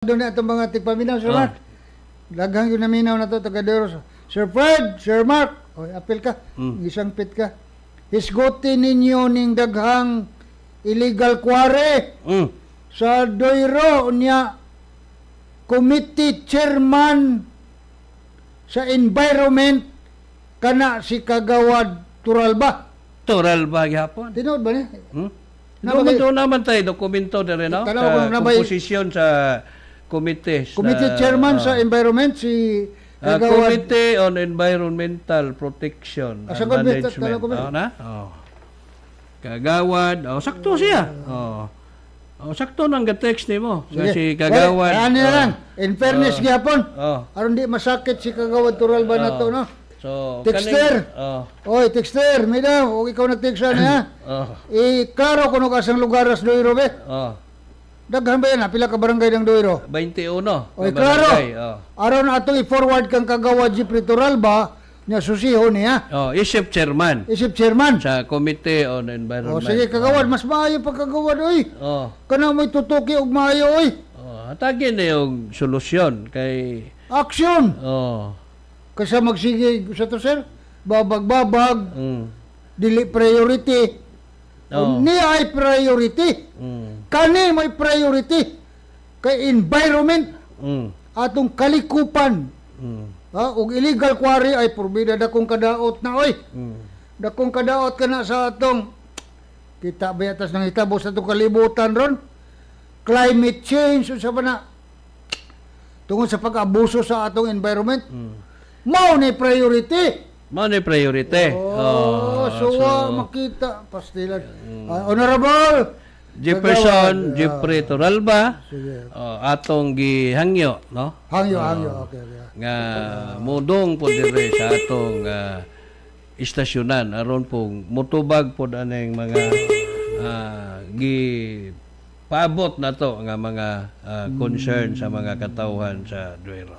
Doon na itong mga tigpaminaw, Sir Mark. Daghang yung naminaw na to, taga Duero. Sir Fred, Sir Mark, oy, apil ka. Isang pit ka. Hisgutin ninyo ning daghang illegal quarry sa Duero niya, committee chairman sa environment kana si Kagawad Turalba. Turalba gyapon. Tinuod ba niya? Hmm? Na ba Doon naman tayo dokumento dere, no? Tanaw Sa ko na ba'y- komposisyon sa komite. Committee chairman sa environment si Kagawad. Committee on Environmental Protection Ah, and sagot, Mr. Management. Tanaw ko ba? Oh, na? Oh. Kagawad. Oh, sakto siya. Oh. Oh, sakto nang ga-text nimo. Nga Sige. si Kagawad. Well, ano na lang. In fairness gyapon. Oh. Aron di masakit si Kagawad Turalba na to, no? So, Texter! kaning- oh. Oy, texter, mida, og ikaw nag-text niya. Oh. Eh, klaro kuno ka asang lugar sa Duero, be. Oh. Daghan ba yan? Pila ka barangay ng Duero? 21. Oy, na klaro. barangay, oh. Aron atong i-forward kang Kagawad Jeffrey Turalba, niya susiho niya. Oh, isip chairman Isip chairman. sa Committee on Environment. O sige, Kagawad, mas maayo pa, Kagawad, oy. Oh. Kana mo'y tutuki og maayo, oy. Oh, hatagin na yung solusyon kay Action! oh. Kaysa magsige sa to, sir, babag-babag, dili priority. Niya ay priority. Kani may priority. Kay environment, atong kalikupan. Ha, ug illegal quarry ay porbida dakong kadaot na, oy. Dakong kadaot kana sa atong kita ba yatas nang hitabo sa atong kalibutan ron. Climate change unsa ba na tungod sa pag-abuso sa atong environment. Mao ni priority. Mao ni priority. Oh, so, wa makita pastilan. Ah, honorable Jefferson Kagawad, Jeffrey Toralba, sige. Oh, atong gihangyo, no? Hangyo, hangyo. Okay. Nga mudong po dire sa atong istasyonan aron pong mutubag pod aning mga gi paabot na to nga mga concern sa mga katawhan sa Duero.